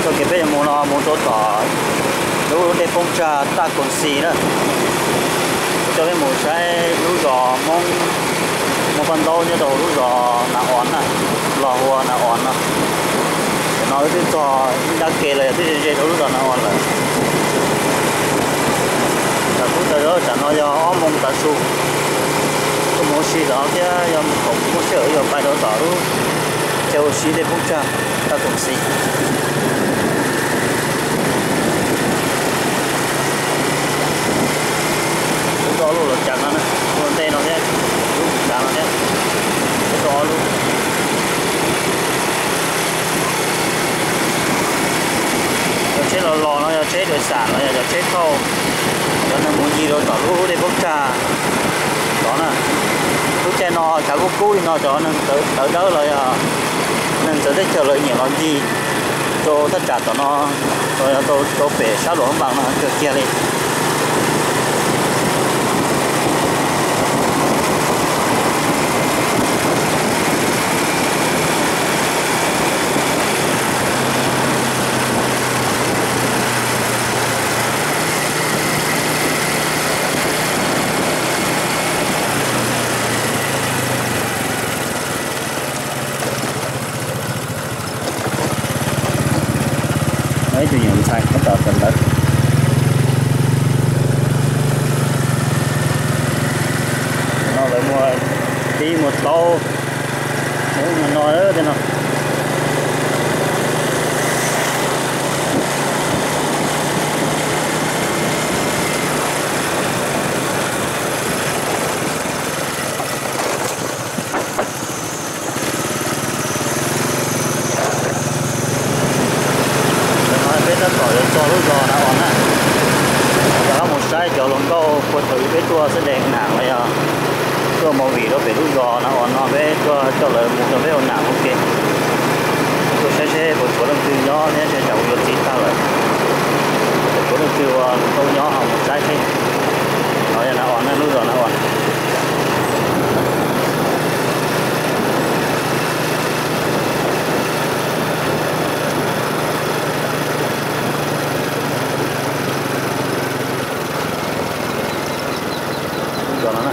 Txoj kev peb yuav mus no mus rau tom lub dej poob tsag Taj Koom Xis na. Kuv coj peb mus saib lub zos Hmoob muaj paj ntaub nyob rau lub zos Nas Os na, los hu ua Nas Os no. Tam no wb twb txog ib nrab ke los yog twb ze ze rau lub zos Nas Os lawm. Tam kub tam zog tam no yog ob moos tav su, tuaj mus ua si tom no thiab yog thaum muaj sij hawm yuav pais rau tom lub chaw ua si dej poob tsag Taj Koom Xis. Lub roj luj los cas no, luaj ntej no thiab, lub kav no thiab, lub roj ob lub. Cov tsheb los los no yog tsheb dawm xam los yog cov tsheb thauj cov neeg mus ncig rau tom lub dej poob tsag tod na. Lub caij no tshav kub kub li no cov neeg tawv dawb los yog neeg txawv teb chaws lawv nyiam los ncig rau thaj tsam tom no, los yog rau pem sab Luam Npas no kawg kiag li. No ib tug nyuam ntxhais nyob tom kawm ntawv. No lawv muag tib muag taub hmoob no tej no. Peb tab tom yuav txog lub zos Nas Os na, rov qab mus saib cov hluas nkauj puag thaum ub peb tuaj xab dees nam los yog tuaj movie rau pem lub zos Nas Os no peb tuaj coj lawv mus rau peb ua nam ua ke. Tuaj saib seb puas tshuav leej twg nyob thiab seb tsam kuv yuav txiv tag lawm, puas tshuav leej twg ua nkauj nyob ho mus saib seb. No yog Nas Os na, lub zos Nas Os. Lub zos no na,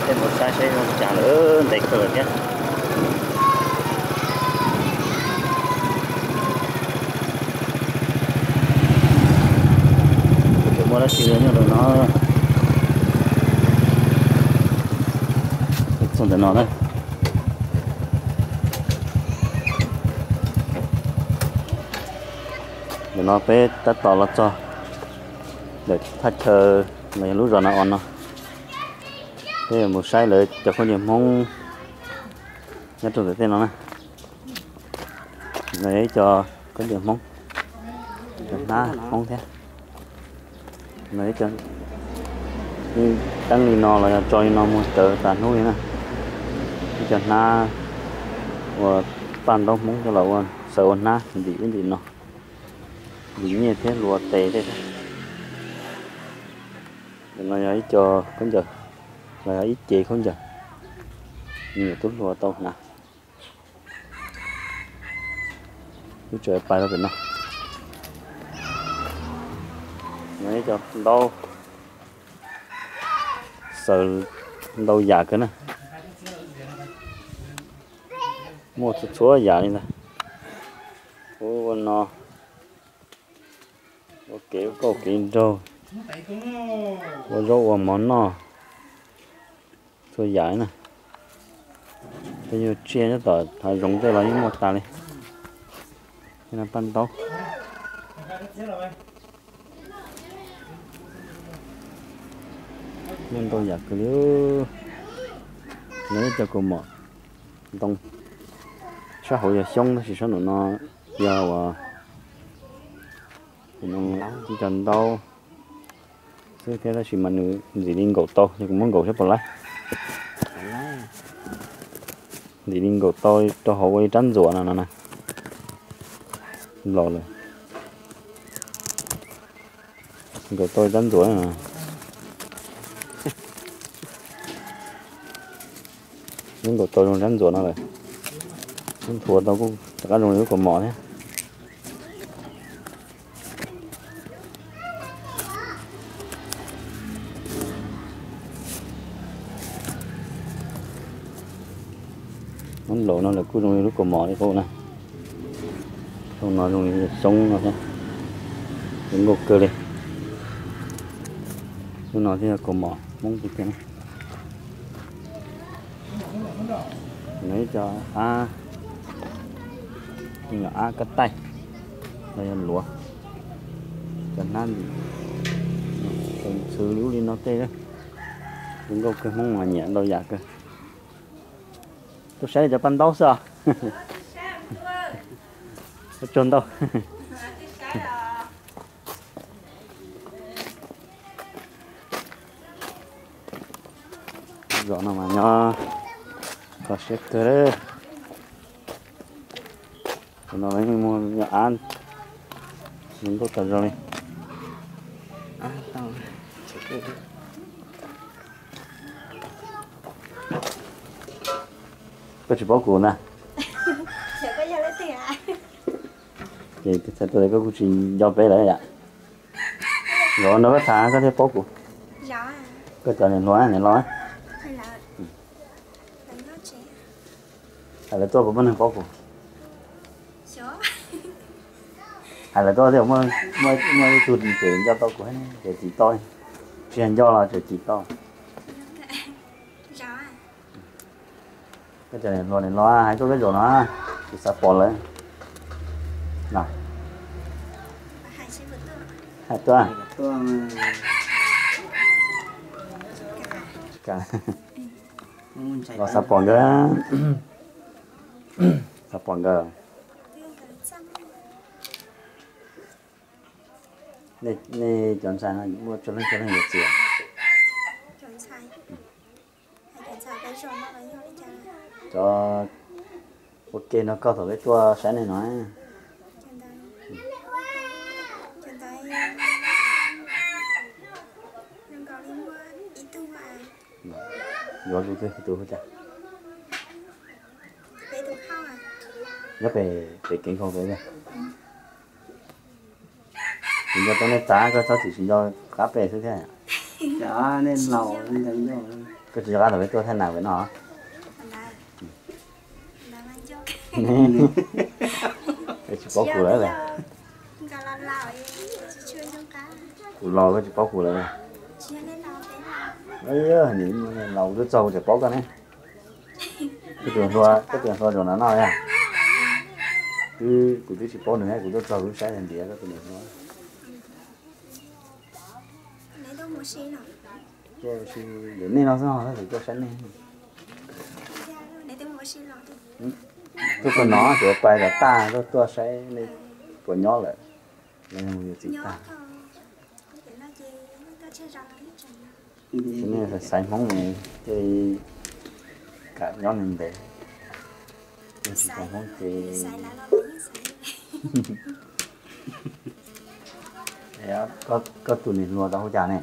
peb mus saib seb zoo li cas lawm, ntev kawg lawm thiab. Tseem muaj dab tsi nyob rau no. Txog ntawm no na. Ntawm no peb tab tom los txog ntawm thaj chaw los yog lub zos Nas Os no. Peb yuav mus saib lawv cov khaub ncaws Hmoob nyob rau ntawm tej no na. No yog ib co khaub ncaws Hmoob, cov hnab Hmoob thiab. No ib co teeb li no los yog tso li no muag rawv tas hnub li na. Ib co hnab ua paj ntaub Hmoob coj los ua xaws ua hnab ntim ub ntim no, ntim nyiaj thiab hlua tes tej thiab. Ntawm no yog ib co khaub ncaws, los yog ib ce khaub ncaws, me nyuam tub hluas tau hnav. Wb tseem pais rau pem no. No ib co ntaub, xaws ntau yam kawg na. Muaj txhua txhua yam li ntag. Ua no, ua kev ua kauj kev nraug, ua zaub ua mov noj, txhua yam li na. Tej nyuag tsiaj nyob tom hav zoov tej los yeej muaj tas li. Tej no paj ntaub. Muaj ntau yam kawg li. No ib co kaus mom ntoo, sab hauv yog xyoob tab sis sab nraum no yog uas ib co ntaub xwb thiab tab sis mas nws ntxim li nkaum tau, yog kuv muab nkaum saib puas laib. Ntxim li nkaum tau rau hauv ua ib rab ntxuam no no na. Laus lawm. Nkaum tau ib rab ntxuam na. Muab nkaum tau zoo rab ntxuam no lawm. Muab nthuav tau kuj rov qab zoo li lub kaus mom thiab. Laus no lawv kuj zoo li lub kaus mom li qub na. Zoo no zoo li xyoob no thiab, zoo nkauj kawg li. Lub no thiaj yog kaus mom Hmoob tiag tiag na. No ib co ab, yog ab kab taij los yog luav, cov hnab ntim, txhw li ub li no tej. Zoo nkauj kawg, Hmoob mas nyiam ntau yam kawg. Tuaj saib cov paj ntaub xwb os. Ua tsaug ntau. Zos no mas nyob kho siab kawg. Tus no yeej muag yog ab, zoo nkauj tas zog li. Koj tsis paub kuv ntag. Ces txhais tau tias koj kuj tsis nco peb lawm yom. Nkawd nrog koj tham koj thiaj paub kuv. Koj cov niam hluas niam laus, hais lawv tuaj puas muaj neeg paub kuv? Hais lawv tuaj thiaj muaj ib tug tseem nco tau kuv, tseem tsis tau, tsis yog nco los tseem tsis tau. Koj cov niam hluas niam laus hais tuaj peb zaum no, kuv xav pom lawv. Hais tuaj, los xav pom nkawd, xav pom nkawd. Nej cov ntxhais no muaj tsawg leej tsawg leej yuav txiv? Cov ua ke no koj thaum peb tuaj saib nej no. Yuav tus twg tus hu cas? Nyob pem, pem kev nkaus pem. Kuv nco tau nej txav, koj txhob txwm tsis nco qab pem xwb thiab. Koj tsis nco qab thaum peb tuaj thaij nas pem no? Tsis paub kuv lawm. Kuv laus koj tsis paub kuv lawm. Laus twb txog kuv tseem paub koj ne. Koj tus hluas, koj tus hluas zaum no no yog, twb kuv twb tsis paub nws, kuv tuaj txog kuv saib ntiav koj tus niam hluas. Tuaj si ntawm nej no xwb, tab sis tuaj saib nej. Tuaj txog no tsuas pais kom tag, tuaj tuaj saib nej puas nyob lawm, nej yog mus yuav txiv tag. Ces nej xaiv Hmoob ne, ces kam nyob ntev, yog tsis xaiv Hmoob ces koj tus niam hluas tau hu cas ne?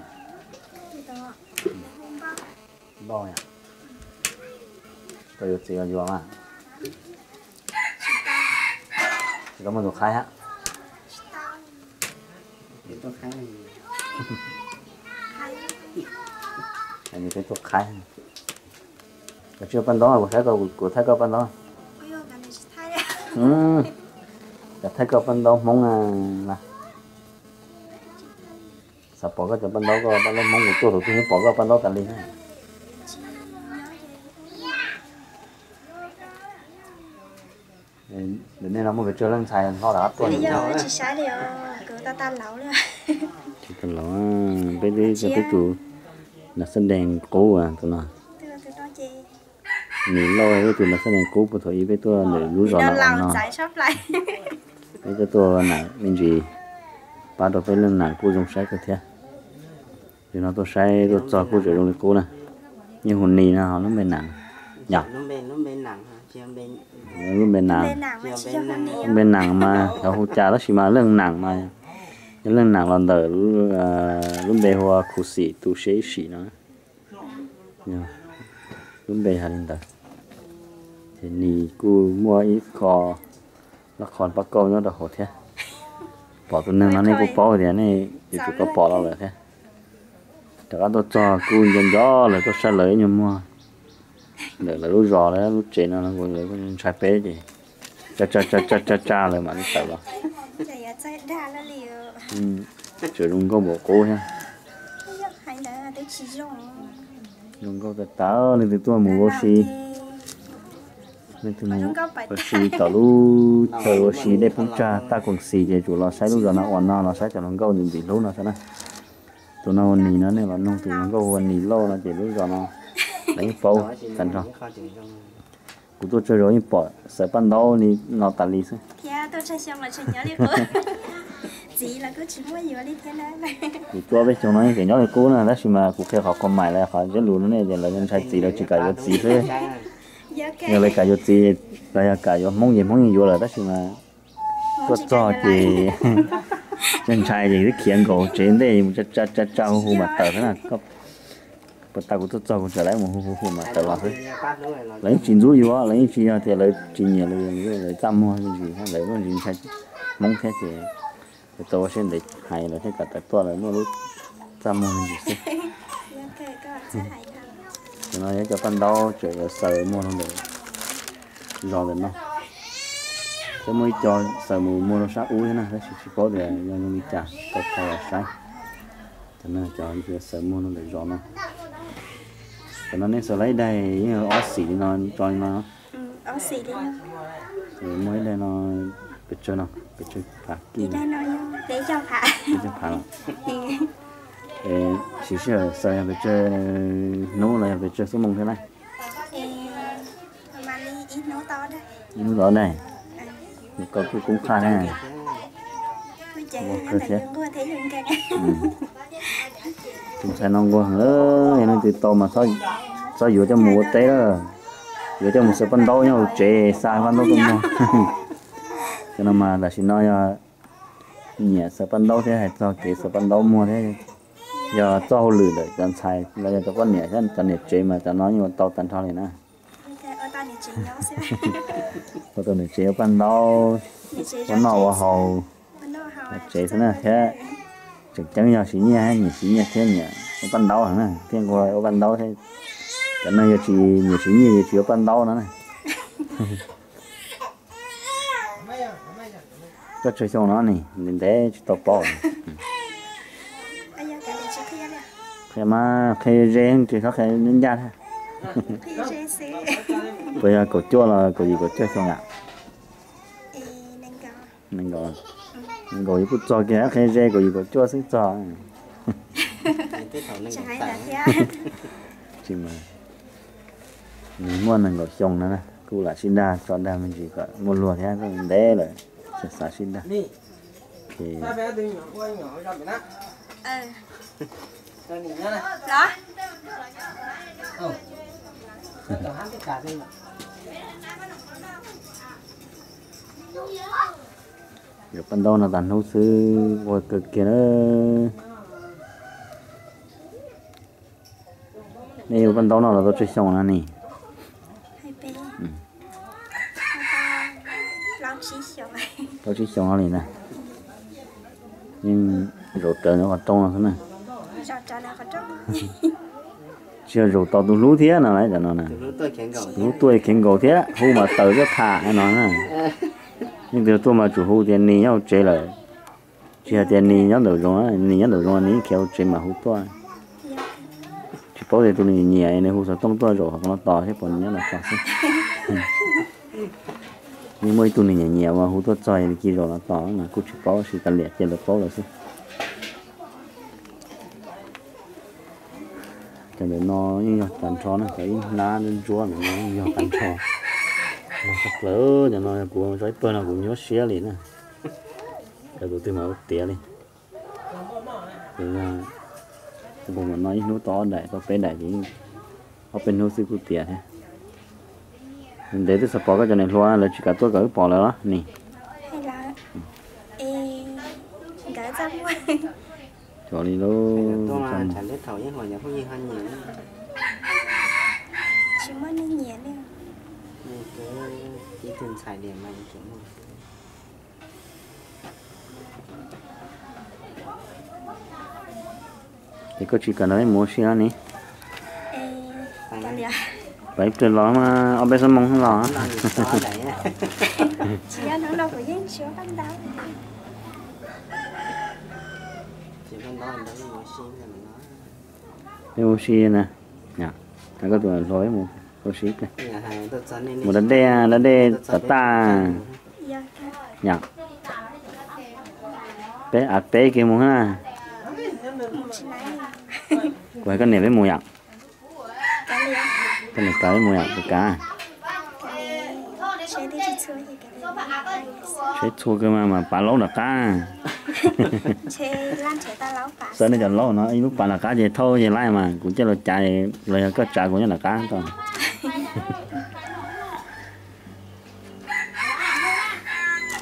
Npauj, koj yuav txiv los yuav mas? Tsis tau muaj tus qhaib hab. Peb tuaj qhaib. Koj tsis ua paj ntaub, kuv saib, kuv thaij koj paj ntaub. Koj thaij koj paj ntaub Hmoob na. Xav pom koj cov paj ntaub, koj paj ntaub Hmoob, kuv tuaj thaum twg yeej pom koj paj ntaub tas li. Ntawm nej no muaj pes tsawg leej ntxhais hlob rov qab tuaj? Tsis tau laus, peb, peb tus nas xab dees qub tus no. Nws lauj, peb tus nas xab dees qub puag thaum ub peb tuaj ntawm lub zos no no. Peb tuaj tuaj nas me ntsis, pab rau peb leej nas kuj zoo saib kawg thiab. Tus no tuaj saib tuaj txog kuj tseem zoo li qub na. Yeej hu Nis no, ho lub npe Nas, yog lub npe Nas. Lub npe Nas mas lawv hu cas tab sis mas leej Nas mas yog leej Nas los ntawm lub npe hu ua Khuv Xim Tu Siab Ib Sim no. Lub npe hais li ntawd. Ces Nis kuj muaj ib qho lab qho pab kauj nyob rau hauv thiab. Pom tus neeg no nej kuj paub tias nej yuav tsum tau pom los lawm thiab. Rov qab tuaj txog kuj nco nco lawv, tuaj saib lawv ib nyuag muag. Ntawm lawv lub zos, lawv lub tsev no lawv ntshai peb ces tsa tsa tsa tsa tsa lawv mam li tawm los. Tseem zoo nkauj npaum qub thiab. Zoo nkauj tas tas, leej twg tuaj mus ua si, leej twg mus ua si tom lub chaw ua si dej poob tsag taj koom xis ces tsum los saib lub zos no uas no los saib cov hluas nkauj ntxim ntxim hlub no xwb na. Tus no ua nis no, nej los nug tus hluas nkauj ua nis lauj no ces lub zos no lawv yeej paub tag nrho. Kuv tuaj tsawg zaus yeej pom xaws paj ntaub li no tas li xwb. Kuv tuaj peb xyoo no yeej tseem nyob li qub na, tab sis mas kuv qhia qhov qhov maim los qhov zeb lus no ne ces lawv ntshai txiv, lawv tsis kam yuav txiv xwb. Yog lawv kam yuav txiv, los yog kam yuav Hmoob ces Hmoob yeej yuav lawm, tab sis mas tuaj txog ces ntshai ces twb khiav nkaus tsev ntej mus tsa tsa tsa hu hu mas tawm xwb na. Puas tas kuv tuaj txog kuv tseem lawv mus hu hu hu mas tawm los xwb. Lawv yeej tsis ntxub yus, lawv yeej tsis yog tias lawv tsis nyiam lawv, lawv txaj muag me ntsis, lawv muaj ntsis ntshai Hmoob thiab ces lawv tau ua siab ntev hais lawv thiaj kam tawm tuaj, lawv muaj lub txaj muag me ntsis xwb. Cov no yog cov paj ntaub tseem yuav xaws muag rau ntawm zos ntawm no, thiab muaj ib co xaws mus muag rau sab ub thiab na, tab sis tsis paub tias yog zoo li cas, tau tau los saib. Cov no cov yuav xaws muag rau ntawm zos no. Cov no nej xaws laib daig yeej ob xim li no tso li no. Muaj ib daig no, pes tsawg no, pes tsawg phav kij? Peb caug phav los. Siv sij hawm xaws yog pes tsawg hnub los yog pes tsawg xuab moos thiab na? Ib hnub tau ob daig. Koj kuj koob qaj na. Tus ntxhais no nquag heev, yog leej twg tau mas txhob yuav coj mus ua teb lawm, yuav coj mus xaws paj ntaub nyob hauv tsev, xa paj ntaub tuaj muag. Cov no mas tam sim no yog nyiam xaws paj ntaub thiab hais txog kev xaws paj ntaub muag thiab, yog txoj hauj lwm ntawm cov ntxhais los yog cov poj niam thiab cov niam tsev mas cov no yeej ua tau tag nrho li na. Ua tau niam tsev ua paj ntaub, ua noj ua haus, ua tsev xwb na thiab. Tseem ceeb yog siv nyiaj, nyiam siv nyiaj thiab nyiam ua paj ntaub na, thiaj nquag ua paj ntaub thiab. Cov neeg yog tsis nyiam siv nyiaj yog tsis ua paj ntaub no na. Koj tsawg xyoo no ne? Ntev ntev tsis tau paub. Qhia mas qhia ze, tsis txhob qhia ncaj thiab. Puas yog kaum cuaj los kaum yim kaum cuaj xyoo yom? Nees nkaum, nees nkaum yus kuj txog kiag, qhia ze kaum yim kaum cuaj xwb txog. Tsis mas, nws muaj nees nkaum xyoo no na, kuj lam sib dag tso dag me ntsis kom muaj luag thiab, ntev lawm, xav sib dag. Yuav paj ntaub no tag hnub xwb ua kawg kiag na. Nej ua paj ntaub no los tau tsawg xyoo no ne? Plaub tsib xyoo no li na. Yeej zaum rawv qhov rooj no xwb na. Tsis yog zaum tau tus hlub thiab no las cov no na. Tus hlub tuaj khiav nkaus thiab hu mas tawm tuaj tham no na. Leej twg tuaj mas tsum hu tias nis nyob hauv tsev lawm. Tsis hais tias nis nyob ntawm zoov, nis nyob ntawm zoov nis khiav hauv tsev mas hu tuaj. Tsis paub tias tus nws nyiam nws hu xov tooj tuaj zaum qhov no tos thiab puas nws nyob no tos xwb. Yeej muaj ib tug nws nyiam nyiam mas hu tuaj txog li cia zaum no tos mas kuj tsis paub, sis tas liam cia lawv paub lawm xwb. Cov ntawm no yeej yog tag nrho na, cov ib hnab ntsuab ntsuab ntawm no yeej yog tag nrho. Los tshaj plaws cov no, kuv tso ib pawg no kuv nyuaj siab li na. Cov tus twg mas ua tiav li. Npog mas no ib hnub tau ob daim tau peb daim ces ob peb hnub xwb kuj tiav thiab. Ntev twb xav pom koj cov niam hluas lawv tsis kam tuaj kom wb pom lawm los ne. Cov li lub Es koj tsis kam nrog peb mus ua si los ne? Pais ib pliag los mas ob peb xuab moos los. Peb ua si na, koj tus hluas mus ua si pliag. Mus da dej, da dej tom tag. Yog, peb av peb kiag mus na. Kuv hais koj niam peb mus yom. Koj niam kav peb mus yom, kuv kav. Tsheb txhua kawg mas, mas pav laub nram qab. Xav nej cov laub no ib lub pav nram qab ces thauj ces laij mas kuv caij los cav los yog koj tsav kuv nyob nram qab tau.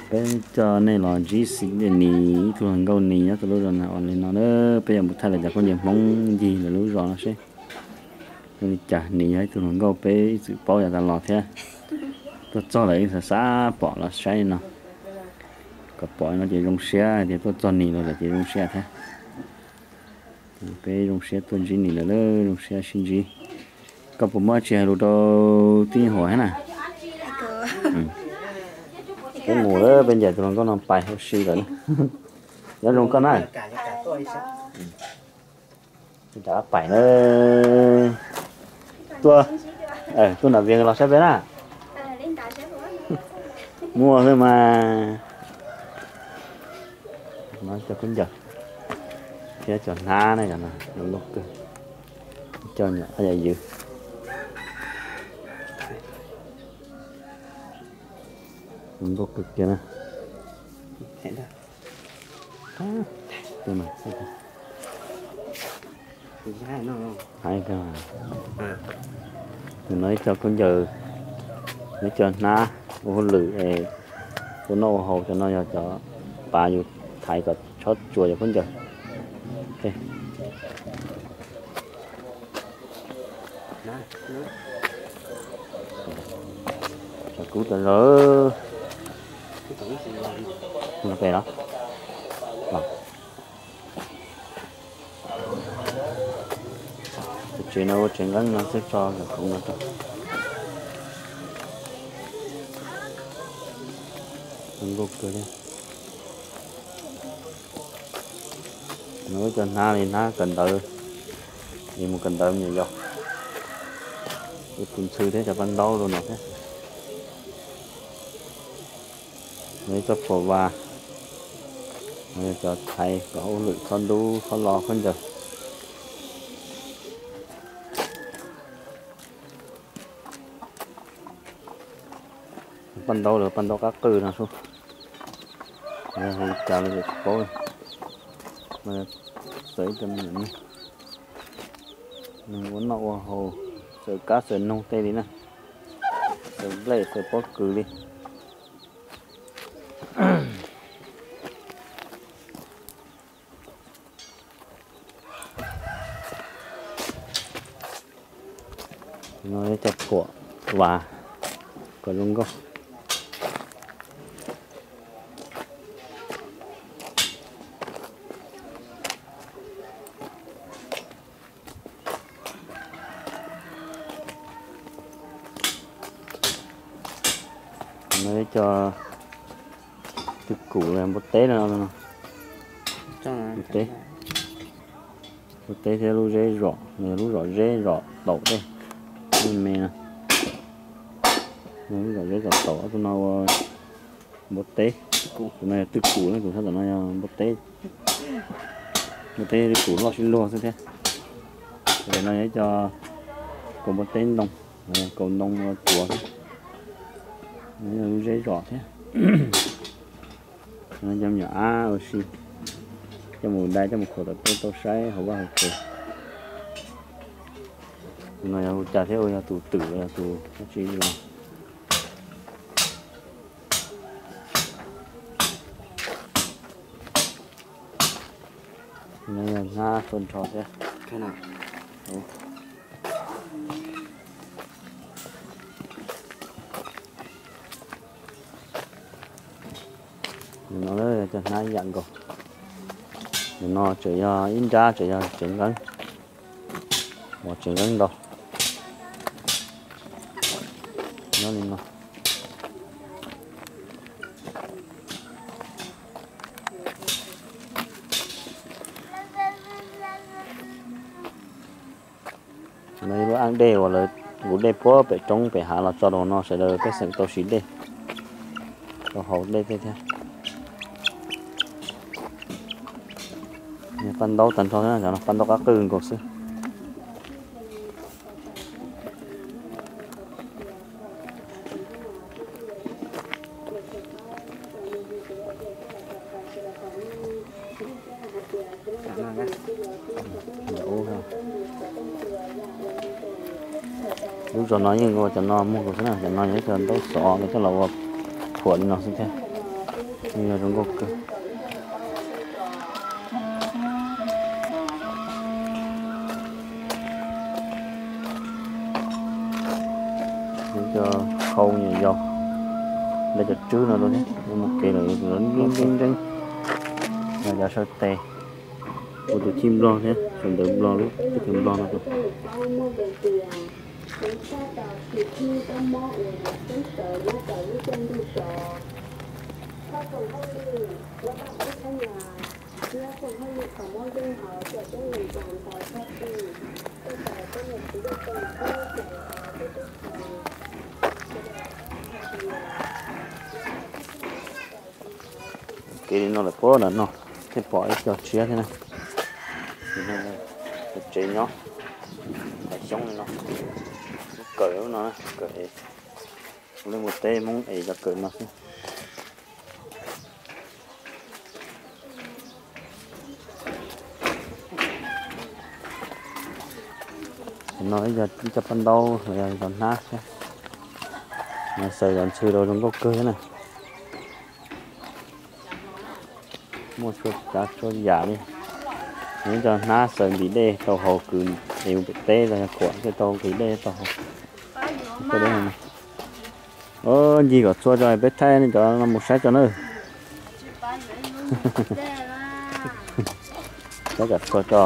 Peb coj nej los ntsib xib nis ib tug hluas nkauj nis nyob rau lub zos no ua li no na. Peb yuav mus thaij lawv cov khaub ncaws Hmoob ncig lawv lub zos no seb zoo li cas. Nis yog ib tug hluas nkauj peb ib txwm paub yav tas los thiab. Tuaj txog lawm ib xav xav pom los saib no, kom pom no ces zoo siab tias tuaj txog nis los lawm ces zoo siab thiab. Peb zoo siab tuaj ntsib nis lawm, zoo siab sib ntsib. Koj puas muaj tsis hais lus rau tij Huas thiab na? Peb mus lawm, peb ncaim tus hluas nkauj no pais ua si lawm. Nyob zoo koj na. Rov qab pais na. Tuaj, tuaj nram Vias los saib peb na. Muaj xwb mas. No cov khaub ncaws thiab cov hnab na, zoo nkauj kawg. Coj nyuam qhuav yam ywg, zoo nkauj kawg kiag na. Tus no ib co khaub ncaws, ib co hnab ua hauj lwm, ua noj ua haus. Cov no yog cov pav yus thaiv kom tshob tsuas cov khaub ncaws. Cov kub tas zog. Tus tsev no ua tsev nqeeb no xwb, tso cov kub no rau. Zoo nkauj kawg thiab. No ib co hnab li hnab kawm ntawv, es mus kawm ntawv me nyuam yaus. Ua tus ntxhw thiab cov paj ntaub rau no thiab. No ib txoj phuam vas, no yog cov thaiv kom hauj lwm txhob ntub txhob lo khaub ncaws. Paj ntaub lawv paj ntaub qab qwj no sub, hu li cas los tsis paub. Txawm ib co me nyuam neeg, neeg ua noj ua haus, xaws kab xaws noog tej li na, xaws nplej xaws pob kws li. No ib co phuam vas kom zoo nkauj. No ib co twj kum npua teb no, npua teb thiab lub zeb zom, lub zom zeb zom taum tej, lub me no, lub zom zeb zom taum. Ob tug no ua npua teb, tus no yog twj kum na, tus sab tom no yog npua teb, npua teb twj kum loj sib luag xwb thiab. Tus no yog ib co kaus npua teb ntoo, kaus ntoo ua tuav, lub zeb zom thiab. Cov me nyuam ab ua si, coj mus dai coj mus khuam tom teb tau saib hauv vaj hauv tsev. Tus no yog hu cas thiab, ua yog tus twm los yog tus dab tsi los. No yog hnab tuaj nrho thiab. Tus no cov hnab yam nkaus. Tus no tseem yog ib nrab tseem yog tsev nqeeb, uas tsev nqeeb ntau. Nyob li no. No ib lub ab dej uas lawv nqus dej puag pem roob pem hav los tso rau no, sawv daws pej xeem tau siv dej, tau haus dej tej thiab. Paj ntaub tag nrho, paj ntaub qab qwj nkaus xwb. Lub zos no yeej ua cov no muag nkaus xwb na, cov no yog cov ntaub xov lawv coj los ua thuam li no xwb thiab. Yeej yog zoo nkauj kawg. Cov khau nyuam yaus, nta cov tswb no rau thiab, mus kev lawm nreeb nreeb nreeb. Cov saw tes, ua tus chij nplog thiab, sawv ntawv nplog, lub teb chaws nplog no rau. Kev li no lawm puag nram no thiaj pom ib co tshiab thiab na. Cov tsev nyob, cov xyoob li no, lub kawm lub no, kawm es, ua li mus teb Hmoob es cov kawm no xwb. No ib co paj ntaub los yog cov hnab thiab. Xaws cov ntxhw rau zoo nkauj kawg thiab na. Muaj txhua tsav txhua yam li. Nws cov hnab xaws ntim dej tau haus kwv es mus pem teb los yog khuam thiaj tau kwv dej tau haus. Ncig kom txhua tso peb thaij cov no mus saib tso na. Saib kom txhua tso.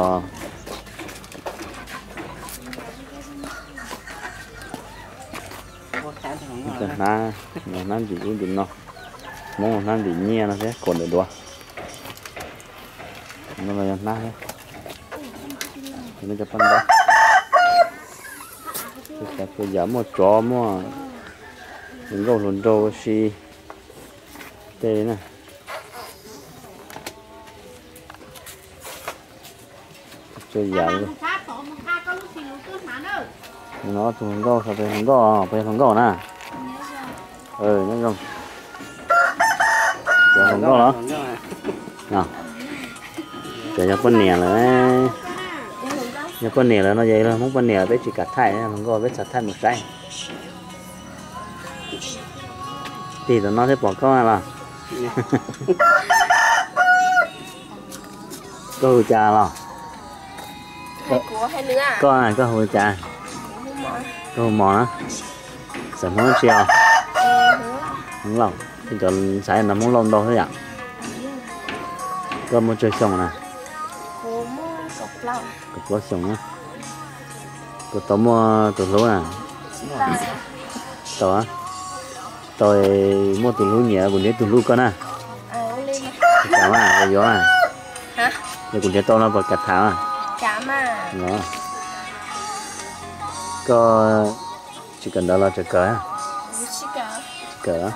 Hnab, hnab ntim ub ntim no, Hmoob hnab ntim nyiaj no thiab khuam ntawm duav. No los yog hnab thiab. Cov paj ntaub, txhua yam, muaj tsov muaj hluas nkauj hluas nraug ua si tej na. Txhua yam li. No ob tug hluas nkauj, peb hluas nkauj, peb hluas nkauj na. Nyob zoo. Cov hluas nkauj los? Cov yog poj niam lawm. Yog poj niam lawm no ces yog Hmoob poj niam peb tsis kam thaij, hluas nkauj peb txhad thaij mus saib. Tig tom no thiaj pom koj los? Koj hu cas los? Koj, koj hu cas? Koj hu Mos na. Xeem Hmoob dab tsi os? Hmoob Lauj. Cov ntxhais no Hmoob Lauj ntau thiab yom? Koj muaj tsawg xyoo na? Kaum plaub xyoo na. Koj tau muaj tus hlub na? Tau, tau muaj tus hlub nyiam kuv nrhiav tus hlub koj na. Kam mas, yuav mas. Yog kuv nrhiav tau no puas kam tham mas? Koj tsis kawm ntawv los tseem kawm? Tsis kawm.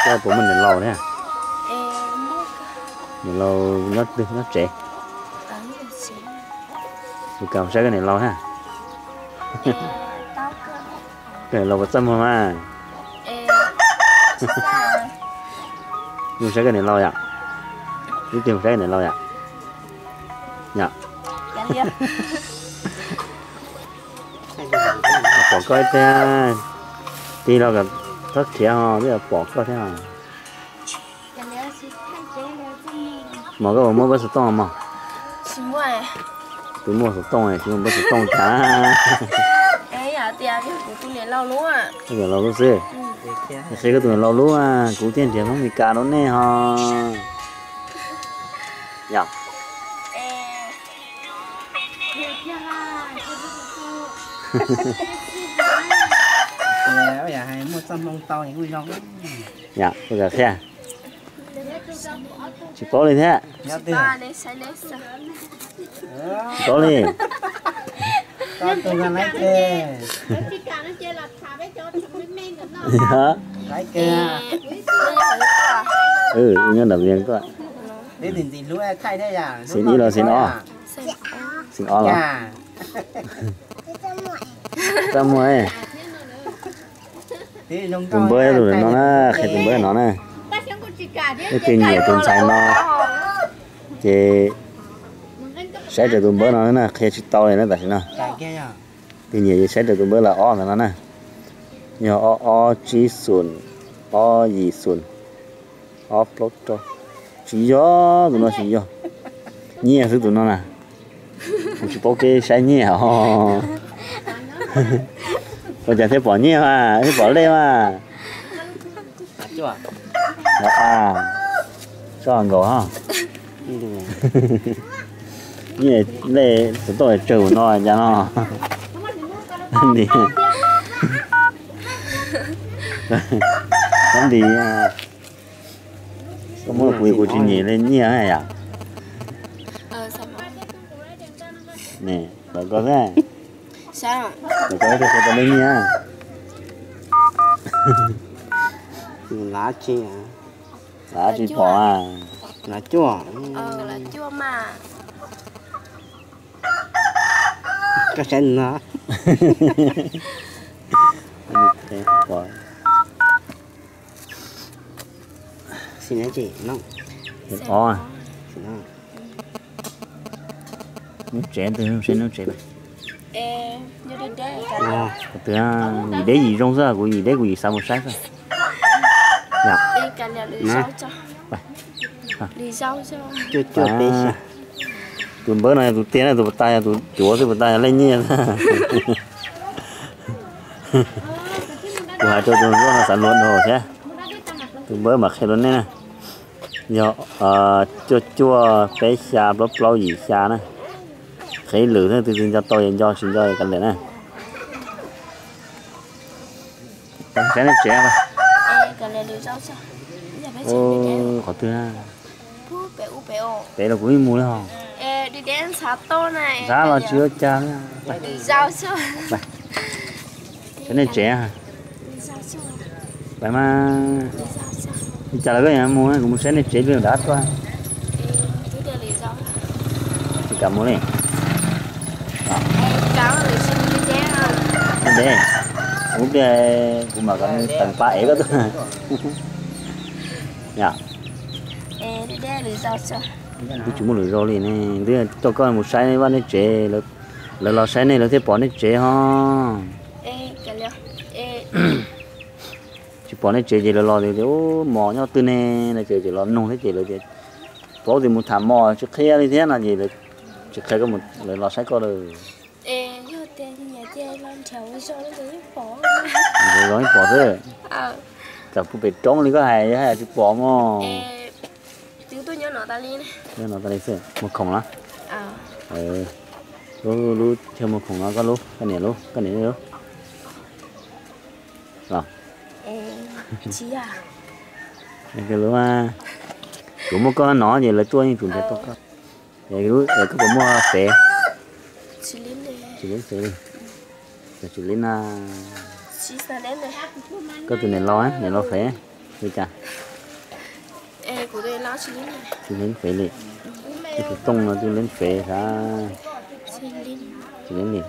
Koj puas muaj niam laus thiab? Niam laus nyob twg, nyob tsev? Kuv kam saib koj niam laus thiab. Koj niam laus puas txaj muag mas? Mus saib koj niam laus yom? Ib pliag mus saib koj niam laus yom? Yom? Pom koj ib pliag, tig los kom txhob khiav ho, twb yuav pom koj thiab. Mos, koj puas muaj pab xov tooj mos? Twb muaj xov tooj, tsis muaj pab xov tooj cas? Koj niam laus lub xwb. Qhia koj tus niam laus lub, kuv thiaj nrhiav Hmoob Meskas rau nej ho. Yog. Yam hais muaj txoj hmoo tau kuj zoo. Yam, kuv kam qhia. Tsis paub li thiab. Tsis paub li. Nyob nram Vias tuaj. Xeem ib los xeem ob? Xeem ob los? Txaj muag. Tus npawb lus no na, qhia tus npawb no na. Leej twg nyiam tus ntxhais no ces saib raws tus npawb no na, qhia tsis tau li na tam sim no. Leej twg nyiam ces saib raws tus npawb lawm ob ntawm no na. Yog ob ob tsib xoom, ob yim xoom, ob plaub rau. Tsis yog, tus no tsis yog. Nyiaj xwb tus no na. Kuv tsis paub kev saib nyiaj os. Ua cas thiaj pom nyiaj mas, thiaj pom lej mas. Tso nkaus ha. Nyiaj lej tus toj tsawg no cas no. Nti, nti, koj muab kuv, kuv tsis nyiam li nyiaj yom. Kom koj xwb, kom koj thiaj tau li nyiaj. Lav tsis pom. Koj saib no. Hnub tsev, hnub tsev, hnub tsev. Kuv twb yim deb yim zoo xwb, kuv yim deb kuv yim xav mus saib xwb. Tus npawb no yog tus tiag na, tus puas tag yog tus cuav xwb, puas tag yog lej nyiaj. Kuv hais rau tus npawb no xav luag dhau thiab. Tus npawb mas qhia rau nej na, yog cuaj cuaj peb xya plaub plaub yim xya na. Qhia lwm xwb, tus twg nco tau ces nco, tsis nco kav liam na. Saib nej tsev. Qhov twg? Pem los kuv yeej mus li hos. Nrad los tsis ua cas li. Saib nej tsev. Pais mas. Li cas los koj yuav mus, kuv mus saib nej tsev pliag nrad tuaj. Tsis kam mus li. Ub, kuv mam kom nws teem pa ev koj tuaj. Twb tsis muaj lwm zaus li ne, twb coj koj mus saib vaj nej tsev, lawv los saib nej lawv thiaj pom nej tsev ho. Tsis pom nej tsev ces lawv los tias, ub, mos nyob twg ne, no ces tseem los nug thiab ces lawv tias, paub tias mus tham mos tsis qhia li thiab no ces tsis qhia koj, lawv los saib koj lawm. Zoo ib pom xwb. Tsam pem roob li koj hais, yog hais tsis pom mos. Nyob no tas li xwb, muag khoom los? Lub, lub chaw muag khoom no koj lub, koj niam lub, koj niam lub los? Lub, kuv muab koj no ces lawv tuaj yeej tsum nrhiav tau koj. Es koj puas muaj fev? Tsis leej fev li. Tsis leej na. Koj tus niam laus, niam laus fev li cas? Tsis leej fev li. Koj tus tooj no twb leej fev xav. Tsis leej li.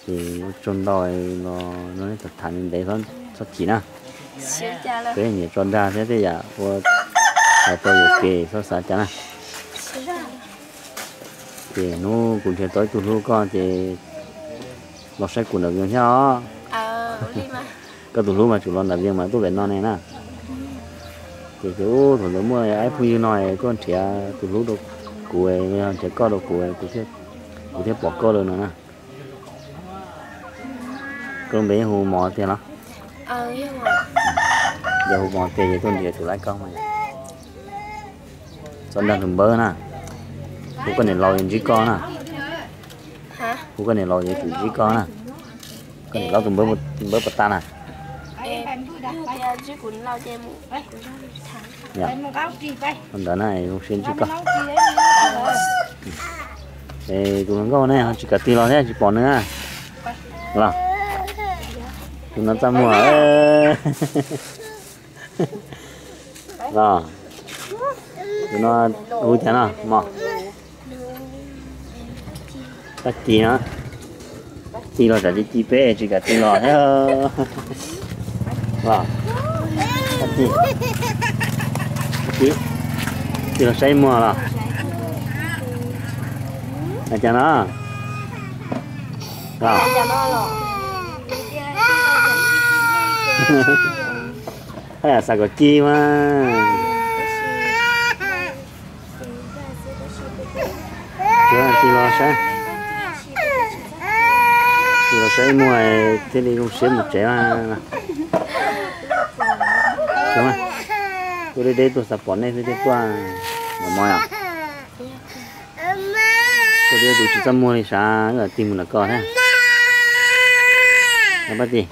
Ces ua tsaug ntau los no, tham ntev ntev, txhob chim na. Peb nyiam tso dag thiab tej yam ua hais tau yuam kev txhob xav cas na. Ces hnub kuv nrhiav tau ib tug hlub koj ces los saib kuv ntawm Vias thiab os. Koj tus hlub mas tsum los ntawm Vias mas tuaj pem no ne na. Ces tias ub, thaum ntawd muaj ib phooj ywg no koj nrhiav tus hlub rau kuv, yog nrhiav koj rau kuv, kuv thiaj pom koj lawm no na. Koj lub npe hu Mos tiag los? Yog hu Mos tiag ces tuaj nrhiav tus laib koj mas. Txhob dag tus npawb na. Hu koj niam laus yuav ntsib koj na. Hu koj niam laus yuav tsum ntsib koj na. Koj niam laub tus npawb puas tag na? Ntawd na, zoo siab ntsib koj. Es tus hluas nkauj ne ho tsis kam tig los thiab, tsis pom nws los? Tus no txaj muag. Los, tus no hu cas no mog? Paj Ci no. Ci los tsam ci ci peb tsis kam tig los thiab. Los, Paj Ci, Paj Ci, tig los saib muag los? Hais cas no? Los, haj yam xav kom ci mas. Tsuav tig los saib, tig los saib muag thiaj li zoo siab mus tsev mas. Tuaj deb deb tuaj xav pom nej xwb thiaj tuaj, mos mos yom. Koj twb tus tsis txaj muag li sav, wb tig mus nram koj thiab. Paj Ci,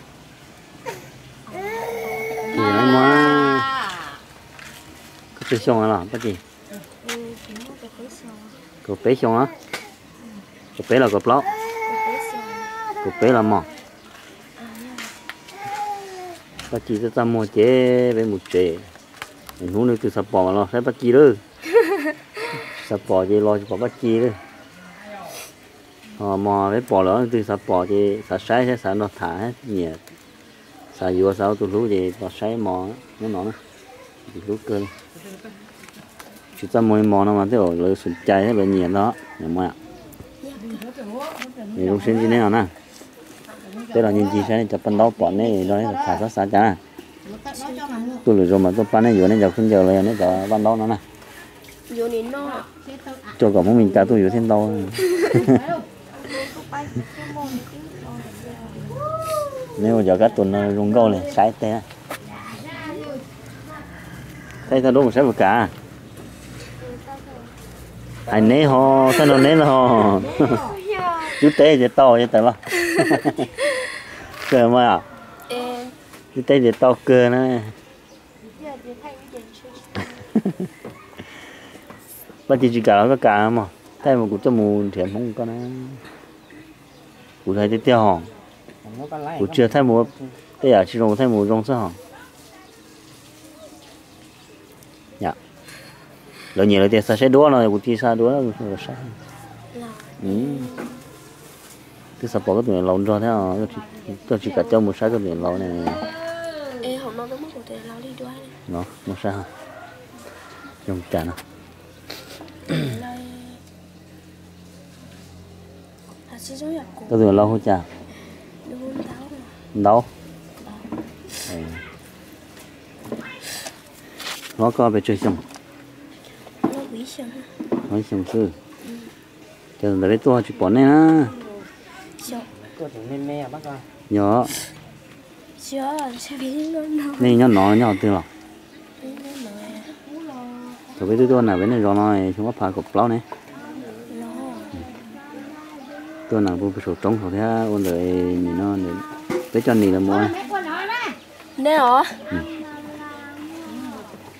tig los muag. Koj tsawg xyoo los Paj Ci? Kaum peb xyoo los? Kaum peb los kaum plaub? Kaum peb los mog. Paj Ci txaj txaj muag ces peb mus tsev. Hnub nws twb xav pom los saib Paj Ci lawm. Tsis xav pom ces los tsis pom Paj Ci lawm. Ho mos peb pom lawm nws twb xav pom ces xav saib thiab xav nrog tham thiab nyiam, xav yuav xav ua tus hlub ces los saib mos nyob no na. Tus hlub kawg li. Tsis txaj muag li mos no mas tej zaum lawv xum cai thiab lawv nyiam ntag. Mos, es zoo siab ntsib neb no na. Peb los ncig ncig saib nej cov paj ntaub pom neb nrog neb tham xav xav cas na. Tuaj lwm zaus mas tuaj pab neb yuav neb cov khaub ncaws los yog neb cov paj ntaub no na. Coj kom Hmoob Mes Kas tuaj yuav thiaj ntau. Neb ua cov kab tus no zoo nkauj li saib teg. Thaij thaij duab mus saib puas kam. Hais neb ho, thaij no neb los. Twb teb ces tau ces tawm los. Kawg mas, twb teb ces tau kawg na. Paj Ci tsis kam los koj kam mog, thaij mus kuv tuaj mus nrhiav Hmoob koj na. Kuv hais tiag tiag hos, kuv tsis thaij mus, tej yam tsis zoo kuv thaij mus zoo xwb hos. Lawv nyiam lawv tias xav saib duab no kuv cia li xa duab los saib. Twb xav pom koj tus niam laus nrog thiab, koj tsis kam coj mus saib koj tus niam laus ne. No, mus saib zoo cas no. Koj tus niam laus hu cas? Ntaub. Hlob koj pes tsawg xyoo? Hlob ib xyoos xwb. Ces ntawm peb tuaj tsis pom nej na. Yog. Nej nyob no nyob qhov twg los? Thaum peb twb tuaj nram peb nej zos no xyoo ob phav kaum plaub ne. Tuaj nram pem saum roob saud thiab ua ntawm nim no peb coj nim lawv mus.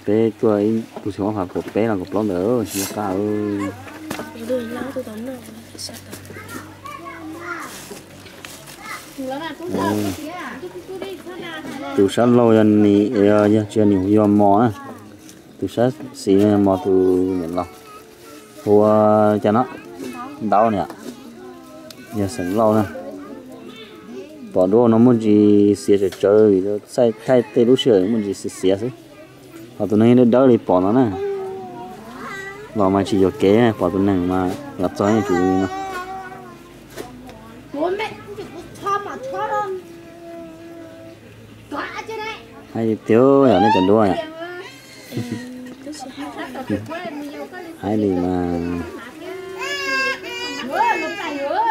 Peb tuaj ib tug xyoo ob phav kaum peb los kaum plaub ntawd tsis nco qab. Tus sab laug yog nim, yog tsis yog nim hu yog mos na. Tus sab xis no yog mos tus niam laus. Hu ua cas no? Ntaub niam. Yog xeem Lauj na. Pom duab no muaj ntsis xiav tsawv tsawv vim thaij tej lub sij hawm muaj ntsis xiav xiav xwb. Ho tus neeg dawb dawb li pom no na. Los mas tsis yuam kev, pom tus neeg mas los txog yeej tsis li no. Hais tiag yog nej cov duab. Hais li mas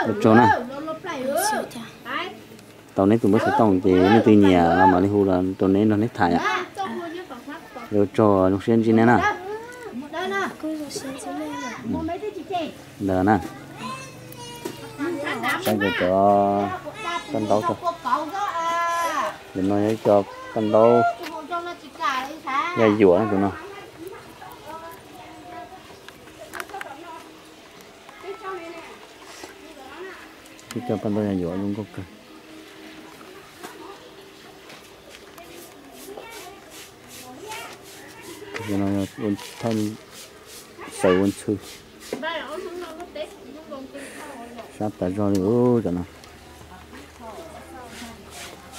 ua tsaug na. Tau neb tus npawb xov tooj ces nej twg nyiam los mam li hu los rau neb nrog neb tham yom. Ua tsaug, zoo siab ntsib neb na. Ntawd na. Saib cov paj ntaub tso. Tus no yog ib co paj ntaub yaj yuam tus no. Ib co paj ntaub yaj yuam zoo nkauj kawg. Tus no yog thawj xaws ua ntxhw. Sab tas zog li ub cov no.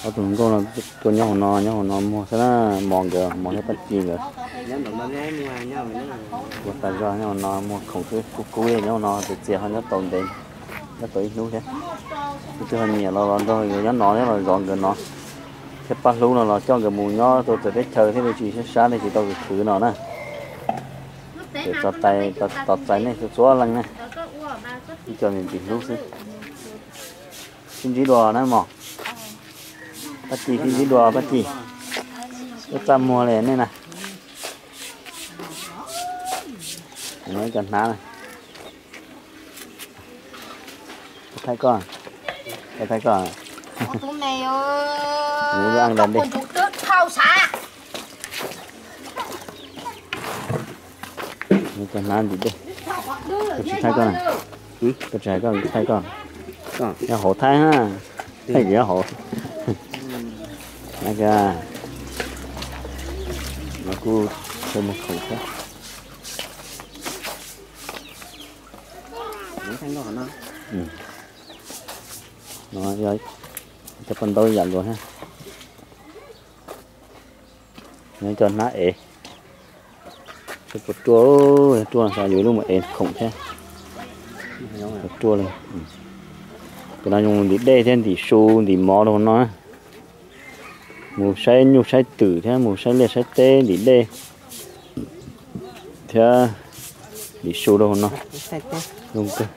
Ob tug hluas nkauj no tuaj nyob hauv no, nyob hauv no muag xwb na, mos nkawd, mos thiab Paj Ci nkawd. Ua tas zog nyob hauv no muag khoom xwb, kub kub li nyob hauv no, txias txias ho nyob tau ntev, nyob tau ib hnub thiab. Tus twg ho nyiam los los nrog nkawd nyob no thiab los zov nkawd no. Thiab pab hlub no los coj nkawd mus nyob rau txawv teb chaws thiab li tsis sab sab li tsis tau khwv khwv no na. Ces tso tais tos txais nej txhua txhua leej na. Ib co ntxim hlub xwb. Sib ntsib dua na mog. Paj Ci sib ntsib dua Paj Ci. Ua txaj muag li nej na. Ib co hnab na. Thaij koj, thaij koj. Hnab ntim dej. Koj tsis thaij koj na. Koj tsis hais koj thaij koj. Nyob hauv thaij na. Thaij nyob hauv. No kuj muag khoom thiab. No yog cov paj ntaub yam luag thiab. Nyob cov hnab ev. Puas ruaj, ruaj xav yuav ib lub mus ev khoom thiab. Puas ruaj li. Cov no zoo ntim dej thiab ntim su ntim mov rau hauv no. Mus saib nyuj saib twm thiab mus saib liaj saib teb ntim dej thiab ntim su rau hauv no. Zoo kawg.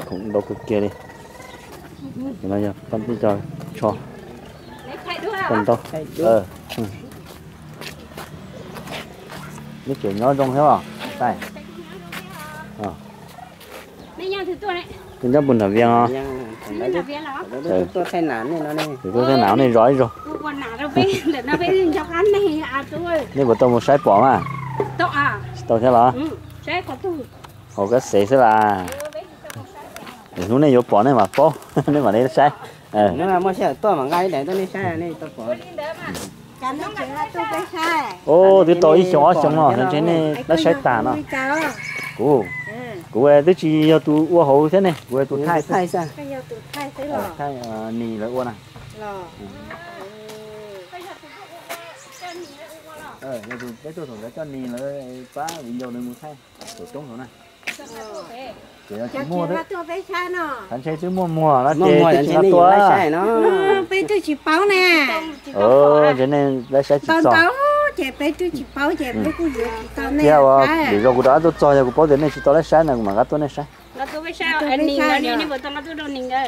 Khoom ntau kawg kiag li. Cov no yog paj ntaub tsho, paj ntaub. Neb tseem nyob zoo thiab os? Neb nyob puag nram Vias os? Kuv tuaj thaij nam nej zov ib zaug. Nej puas tau mus saib pom mas? Tsis tau thiab los? Haus kab xev xwb las. Hnub nej yuav pom nej mam paub, nej mam li saib. Ub, twb tau ib xyoo ob xyoo no ntshe nej laib saib tag no. Kuv, kuv twb tsis yog tus ua hauv thiab ne, kuv yog tus thaij xwb. Thaij Nis lawv ua na. Yog tus peb tuaj thaum ntawd coj Nis lawv pab viv ncaus lawv mus thaij thaum roob thaum na. Ces tsis muaj, xav ntshe twb muaj muag no ces twb tsis nqa tuaj. Peb twb tsis paub ne. Ntshe nej laib saib tsis txog. Ces peb twb tsis paub ces peb kuj yuav tsis tau nej. Tiag, lwm zaus kuv rov qab tuaj txog yog kuv paub tias nej tsis tau laib saib no kuv mam nqa tuaj nej saib.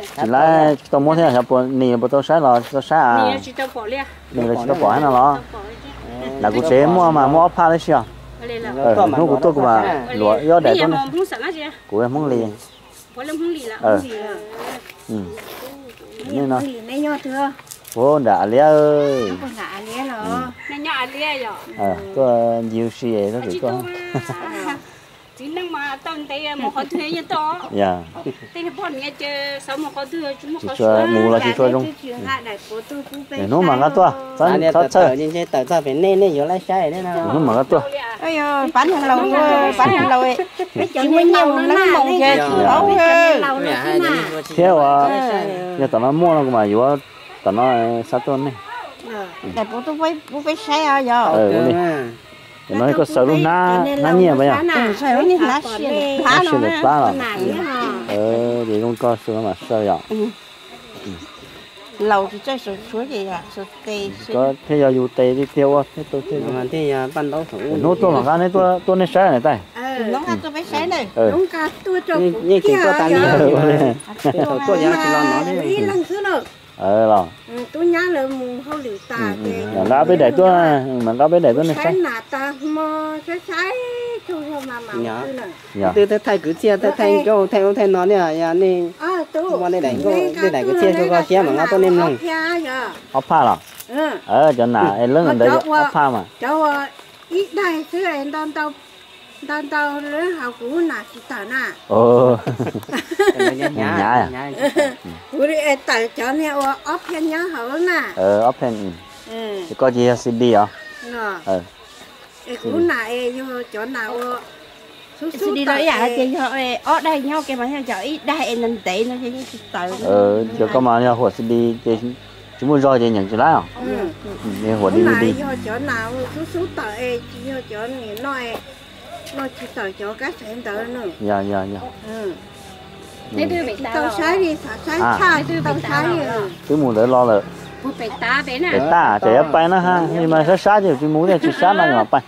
Tsis laib tsis tau muab thiab, xyov puas Nis puas tau saib los tsis tau saib a. Nis los tsis tau pom thiab no los? Lam kuv tsev muaj mas muaj ob phaj tib si os. Hnub kuv tuaj kuv mam luam ib ob daim tuaj. Kuv yog Hmoob Lis. Ua nram Av Liab. Tuaj ncig ua si es tab sis tuaj. Tsis tshua mus los tsis tshua zoo. Hnub mam nqa tuaj, txhob txhawj. Hnub mam nqa tuaj. Pab neeg laus, pab neeg laus tsis muaj nyiaj mus neeb moo ces tsis paub. Thiab ua, yog tom no muaj no kuv mam yuav tom no xa tuaj nej. Daim pov tuaj pub peb saib os yog. Ua li. Tam no koj xaws lub hnab, hnab nyiaj pas yog? Hnab siav lawm plab los? Ces zoo koj xaws no mam xaw yom. Laus tsis txawj saum tshuav ces saum tes. Koj thiaj yog yus tes tiag tiag ua thiab tau thiaj. Hnub tuaj mam nqa neb tuaj nej saib na tais. Los tub nyab lawv mus hauj lwm tas ces nqa peb daim tuaj, mas nqa peb daim tuaj nej saib. Saib nas tag hmo, saib saib tug zog mas mas xwb na. Twb thaij kwv txhiaj, thaij thaij nkauj, thaij ub thaij no thiab, yog nej muaj nej daim nkauj, nej daim kwv txhiaj txhua txhua siab mas nqa tuaj nej mloog. Ob phaj los? Cov nas es leej ntawd ob phaj mas. Cov ua ib daig xwb, ntau ntau lawv hauv kuv nas tsis tawm na. Hnyav. Kuv tawm cov niag ua ob phaj nyob hauv na. Ob phaj. Koj ces yog C D os. Es kuv nas es yog cov nas ua xub xub tawm, yog tias yog ob daig nyob ke mas yog cov ib daig es ntev no ces yeej tsis tawm. Cov koj mas yog huam C D ces tsis muaj zog ces nyeem tsis laib os. Huam D V D. Yog cov nas ua xub xub tawm es tsis yog cov niam no, no tsis tawm cov kab xev ntawd na. Yog yog yog. Tau saib li, xav saib tshaj tau saib li. Twb mus ntawd los lawm. Pem tas ces yuav pais na ha, mas sab sab ces tsis mus thiab, tsis sab no mas pais.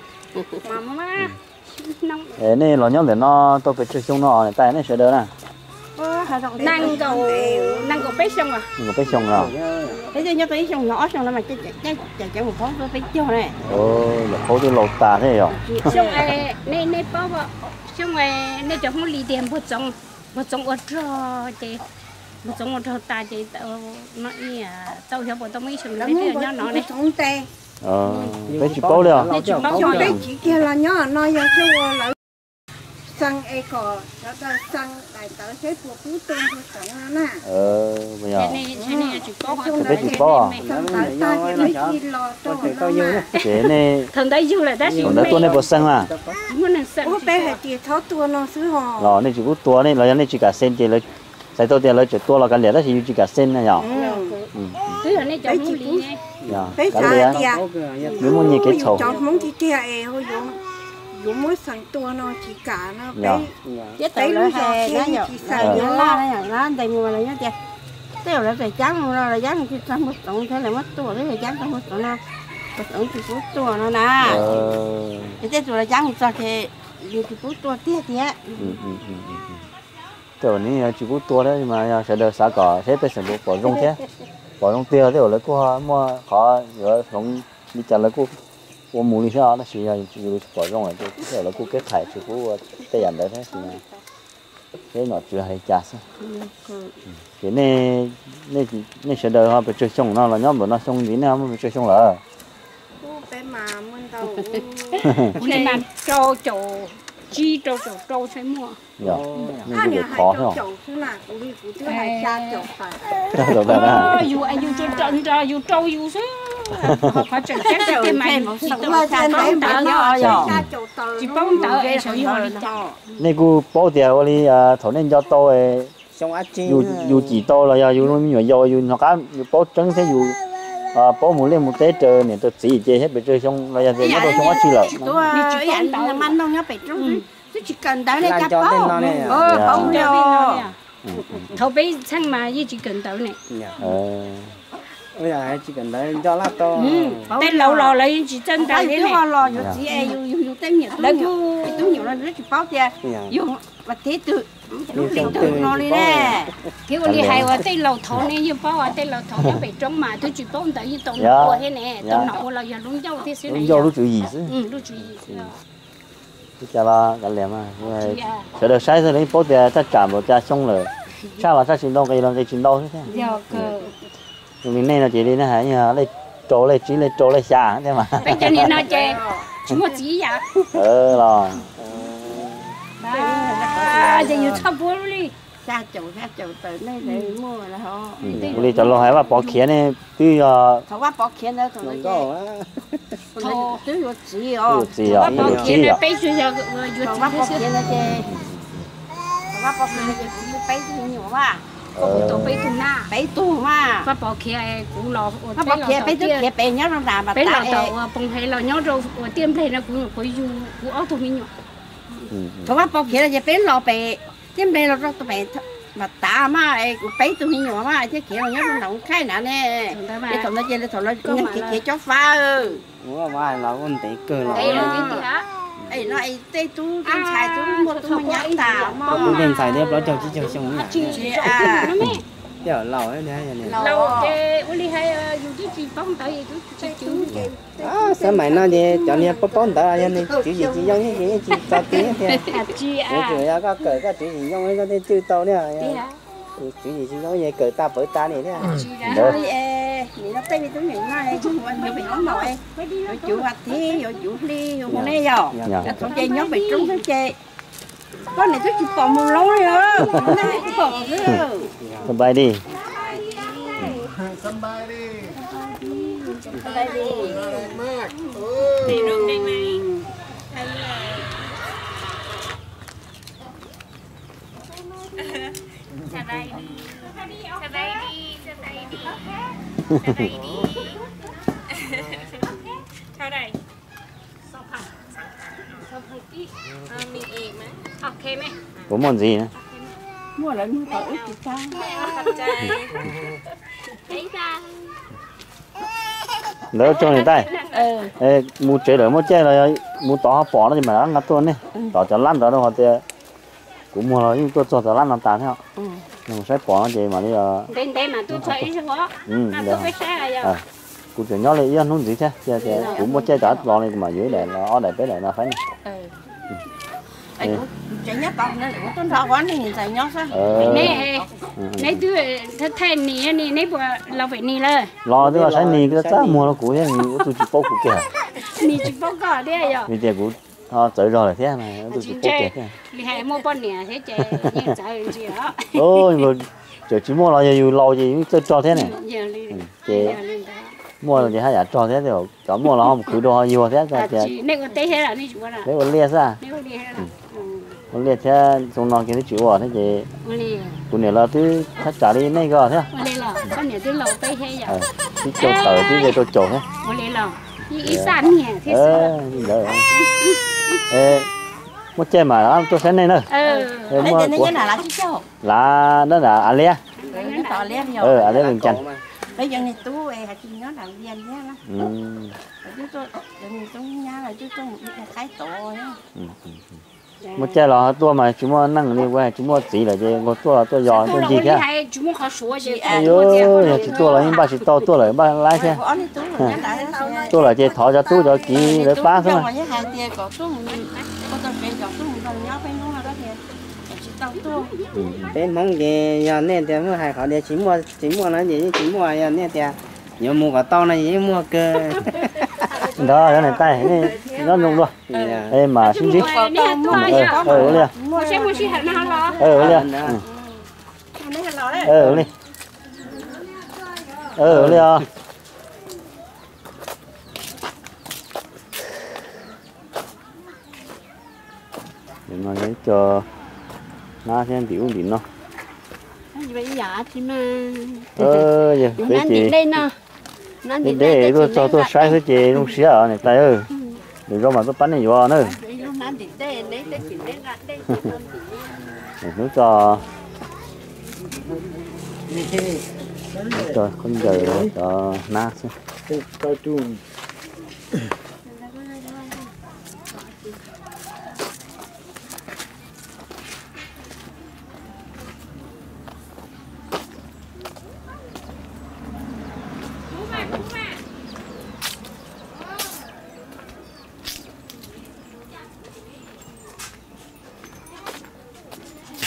Nej los nyob ntawm no tau pes tsawg xyoo no, niam tais nej sawv daws na? Nees nkaum peb xyoo os. Peb nyob tau ib xyoo no ob xyoo no mas cem cem mus poob tuaj peb caug ne. Yog poob twb laus tas thiab yog. Xyoo, nej paub, xyoo nej cov Hmoob Lis tias npawg Txoov ua rog ces, npawg Txoov ua rog tas ces tau xyov puas tau muaj ib xyoo no peb twb nyob no ne. Peb tsis paub li os. Peb tsis kiag los nyob no yog xyoo uas lawv xeev es kom sawv daws xeev daim ntawv seb puas pub tuaj npawg Txoov no na. Peb tsis paub. Xeev ntawv tag ces peb tsis los rau no na. Ces nej, thaum ntawd yug lawm tab sis thaum ntawd tuaj nej puas xeev na? Ua peb hais tias txhob tua no xwb os. Los nej tsis pub tua ne los yog nej tsis kam xeev ces lawv txhais tau tias lawv tseem tua los kav liam tab sis yus tsis kam xeev na yog? Twb yog nej cov Hmoob li ne. Peb xav tias yus muaj nyiaj kev txhaum, cov Hmoob tiag tiag es yuav muab xeev tua no tsis kam no. Peb lub zos thiab yeej tsis xav yuav laj na, ntes mus los nyob tias tej zaum lawv txawm caab mus los lawv caab mus tsis txog npawg Txoov thiab lawv muab tua, lawv caab txog npawg Txoov no, npawg Txoov tsis pub tua no na. Es tej zaum lawv caab mus txog ces yus tsis pub tua tiag thiab. Tej zaum nws tsis pub tua thiab mas yog sawv daws xav kom seb pej xeem puas pom zoo thiab, pom zoo tiag tej zaum lawv kuj muaj qhov yuav hloov li cas lawv kuj ua mus li thiab os, tab sis yog yus tsis pom zoo lawm ces tej zaum lawv kuj keb qhais tsis pub ua tej yam ntawd thiab sis seb nom tswv hais li cas xwb. Ces nej sawv daws ho pes tsawg xyoo no los nyob npaum no xyoo ntxiv nej ho muaj pes tsawg xyoo lawm? Kuv li mas rau caum tsib rau caum rau thiaj muaj. Yog, nej kuj pem qhov thiab. Yus, yus rau yus xwb, qhov tseem ceeb tiag mas yus tsis paub ntawv, tsis paub ntawv es xyov yog li cas. Nej kuj paub tias ua li thaum nej nco tau, yus cim tau los yog yus me nyuam yaus yus hnov qab yus paub tseeb thiab yus paub mus liaj mus teb raws niam raws txiv ces thiab pes tsawg xyoo los yog tias nyob rau xyoo dab tsi lawm. Twb tsis kawm ntawv ne, cas paub. Thaum peb txheej mas yeej tsis kawm ntawv ne. Tej laus los lawv yeej tsis txawj ntawv li ne. Lawv kuj, tub nyuam los tsis paub tias yus mas tib tug, lub hlis twg no li ne. Thiab ua li hais uas tej laus thaud ne yeej paub, tej laus thaud nyob pem roob mas twb tsis paub ntawv yeej tau nom ua thiab ne, tau nom ua los yog lub ncauj thiab xwb. Lub ncauj lub tswv yim xwb. Lub tswv yim xwb. Li cas los kav liam, sawv daws saib xwb los yeej paub tias taj tsam npaum cas xyoo lawm, tshaj los tshaj tsis ntau, nqis los nqis tsis ntau xwb thiab. Zoo li nej no ces li nej hais yog lej rau lej tsib lej rau lej xya thiab mas. Peb cov niam no ces tsis muaj txiv ib yam. Los ces yus txhob puab li. Ua li cov laus hais Vaj Pov khiav ne twb yog, twb yuav txiv os, yuav txiv os, peb tug, Vaj Pov khiav no ces, Vaj Pov khiav no ces txiv peb tug me nyuam mas, peb tug mas. Vaj Pov khiav, kuv los, Vaj Pov khiav peb twb khiav pem nyob rau nram Npas Tav, peb los tom uas Poo Hev los nyob rau uas Tiaj Npleg no kuv nyuam qhuav yug kuv ob tug me nyuam. Thaum Vaj Pov khiav no ces peb los pem Tiaj Npleg los rau pem Npas Tav mas, kuv peb tug me nyuam mas thiaj khiav los nyob rau nram Khaij na ne. Thaum ntawd ces thaum khiav khiav cob fab. No tej tub tej ntxhais tub muaj tub muaj nyab tas mas, tub tej ntxhais thiab plaub caug tsib caug xyoo. Yog laus, laus ces ua li hais yus twb tsis paub ntawv es twb tsis cwv. Xab maim no ces cov niag paub paub ntawv yog nws tswv yim tsis zoo ces yeej tsis txog ti thiab. Tsis, yog koj kawm koj tswv yim zoo koj thiaj cwj tau thiab. Tswv yim tsis zoo ces kawm tas pawv tas li thiab. Ntawd. Yuav cuv vas thiv, yuav cuv hli, yuav hu nej yog. Thaum ces nyob pem roob xwb ces koj niam twb tsis pom mus loob li os. Sab npais li. Puas muaj ntxiv na? Ntawd tso niam tais. Mus tsev lawm muaj caij los mus tod ho pom no ces mam rov nqa tuaj ne. Tom cov lab ntawd rau qhov tias kuv muag los yeej tuaj txog cov lab no tas thiab. Mus saib pom no ces mam li. Kuv tseem nyob li ib ob hnub ntxiv thiab, kuv muaj caij rov los li kuv mam yuav ib daim los ob daim peb daim no faib ne. Neb twb thaij nis ni, neb puas los pem nis lawm? Los twb los saib nis, txaj muag rau kuv thiab, ua tus tsis paub kuv kiag. Nis tsis paub koj thiab yog? Vim tias kuv txawv zog lawm thiab, ua tus tsis paub kiag thiab. Li hais muaj poj niam thiab ces yeej txawv ntsia os. Tseem tsis muaj los yog yus laus ces yus txawj rog thiab ne. Ces muaj ces haj yam rog thiab, cov muaj los ho mus khwv rau ho yuag thiab tias. Nej ua liaj xwb. Ua liaj thiab xyoo no kiag twb tsis ua thiab ces kuv niam los twb thaj tsam li nej ko thiab. Twb caum tawm twb ze rau caum thiab. Ntawd. Muaj caij mas tuaj saib nej na. Lav dab av liab. Av liab li cas. Muaj caij los tuaj mas tsis muaj neej li, tsis muaj txiv lawm ces nkaus tuaj los tuaj yos tuaj ncig thiab. Yog tsis tuaj los yeej npaj tsis tau, tuaj lawm npaj laib thiab. Tuaj lawm ces thov cov tub cov kiv lawv pab xwb na. Peb Hmoob ces yog nej tias muaj hais qhov tias tsis muaj, tsis muaj no ces yeej tsis muaj, yog nej tias yuav mus kom tau no ces yeej muaj kawg. Ntawd yog niam tais nej nyob zoo dua. Es mam sib ntsib. Ua li. Ua li. Ua li. Ua li os. No yog ib co hnab thiab ntim ub ntim no. Yog peb ces deb deb tuaj txog tuaj saib xwb ces zoo siab os niam tais. Lwm zaus mam tuaj pab nej yuav na. Hnub tso khaub ncaws cov hnab xwb.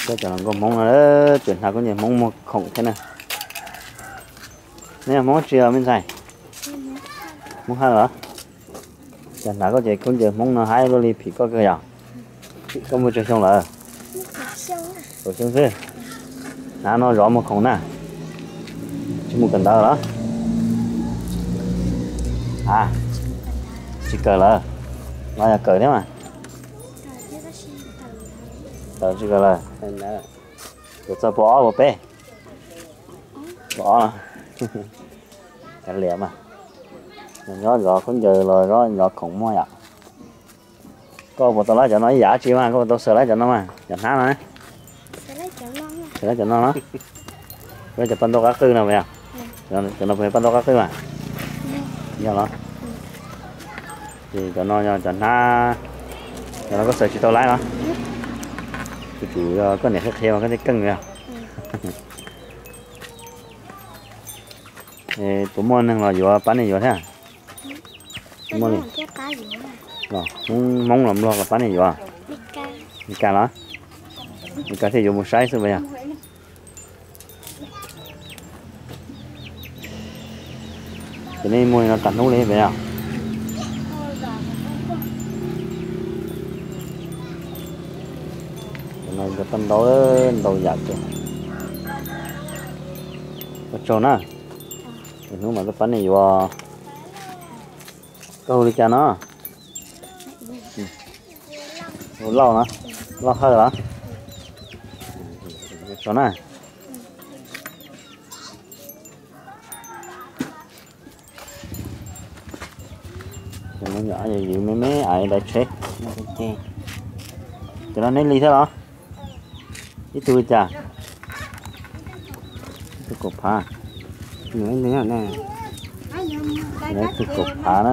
Cov nkauj Hmoob no, tseem hnav khaub ncaws Hmoob muag khoom thiab na. Neb yog Hmoob tsi os me ntxhais? Hmoob Hawj los? Cov hnav koj ces khaub ncaws Hmoob no haib luaj li phim koj kawg yom? Koj muaj tsawg xyoo lawm? Kaum xyoo xwb. Hnav no zov muag khoom na. Tsis mus kawm ntawv los? A, tsis kawm lawm. No yog kawm thiab mas. Kawm tsis kawm lawm. Kawm txog puas ob puas peb? Puas ob los? Kav liam mas. Nyob zov khaub ncaws los zov khoom muag yom. Koj puas tau laib cov no ib yam dab tsi mas koj puas tau xaws laib cov no mas, cov hnab no? Xaws laib cov no los? Cov paj ntaub qab qwj no puas yog? Cov no puas yog paj ntaub qab qwj mas? Yog los? Ces cov no yog cov hnab, cov no koj xaws tsis tau laib los? Kuv tsum yog koj niam qhia qhia mas koj thiaj keej yog. Puas muaj neeg los yuav pab nej yuav thiab? Muaj li. Los Hmoob, Hmoob los Nplog los pab nej yuav? Meskas los? Meskas thiaj yuav mus saib xwb puas yog? Ces nej muag li no tas hnub li puas yog? Cov no yog tau ntau, ntau yam kawg. Ua tsaug na. Hnub mas tuaj pab nej yuav. Koj hu li cas no? Hu Lauj no. Lauj Hawj los? Ua tsaug na. Cov no yog yus me me aiv daim tsheb. Cov no neb li thiab los? Ib tug li cas? Ib tug kaum phav. Ib tug kaum phav na.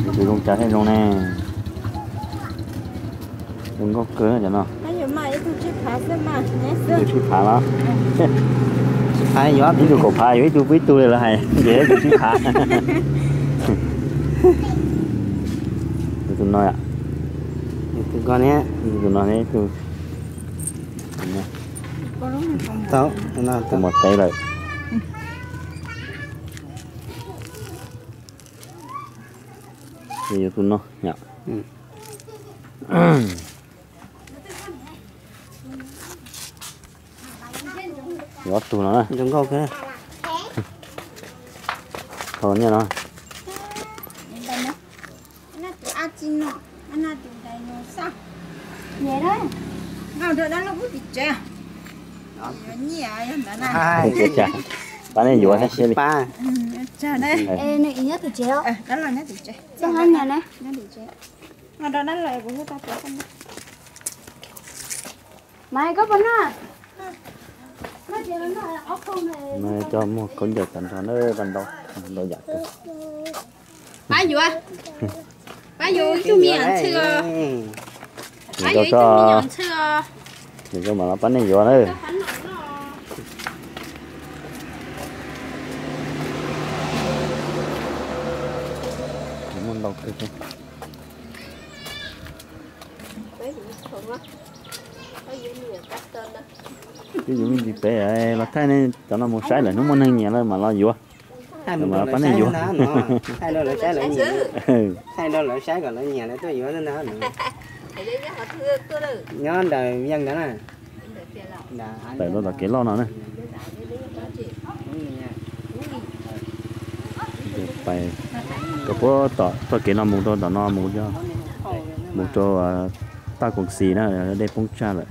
Tus zoo cas thiaj zoo ne? Zoo nkauj kawg cov no. Ib tug tsib phav los? Ib tug kaum phav, yuav ib tug pub ib tug li lawv hais, ces ib tug tsib phav. Tus no, tus no, tus no, tus mos teb lawm. Yuav tus no. Yuav ob tug no na. Thau nyiaj no. Pab nej yuav thiab li. Mas coj muag khaub ncaws tag nrho na, tau ntau, ntau yam kawg. Pab yuav, pab yuav ib tug me nyuam ntxhw os. Pab yuav ib tug me nyuam ntxhw os. Ces mam los pab nej yuav na. Muaj ntau kawg thiab. Twb yuav me ntsis pem los thaij nej cov no mus saib lawm, hnub muaj neeg nyiam lawm mam los yuav. Mam los pab nej yuav. Thaij rau lawv saib kom lawv nyiam lawv tuaj yuav xwb ntag. Nyob ntawm yeej ntawd na. Tawm rau tom kev loj no na. Pais rau puag tom txoj kev no mus rau tom no mus, mus rau Taj Koom Xis na, dej poob tsag lawm.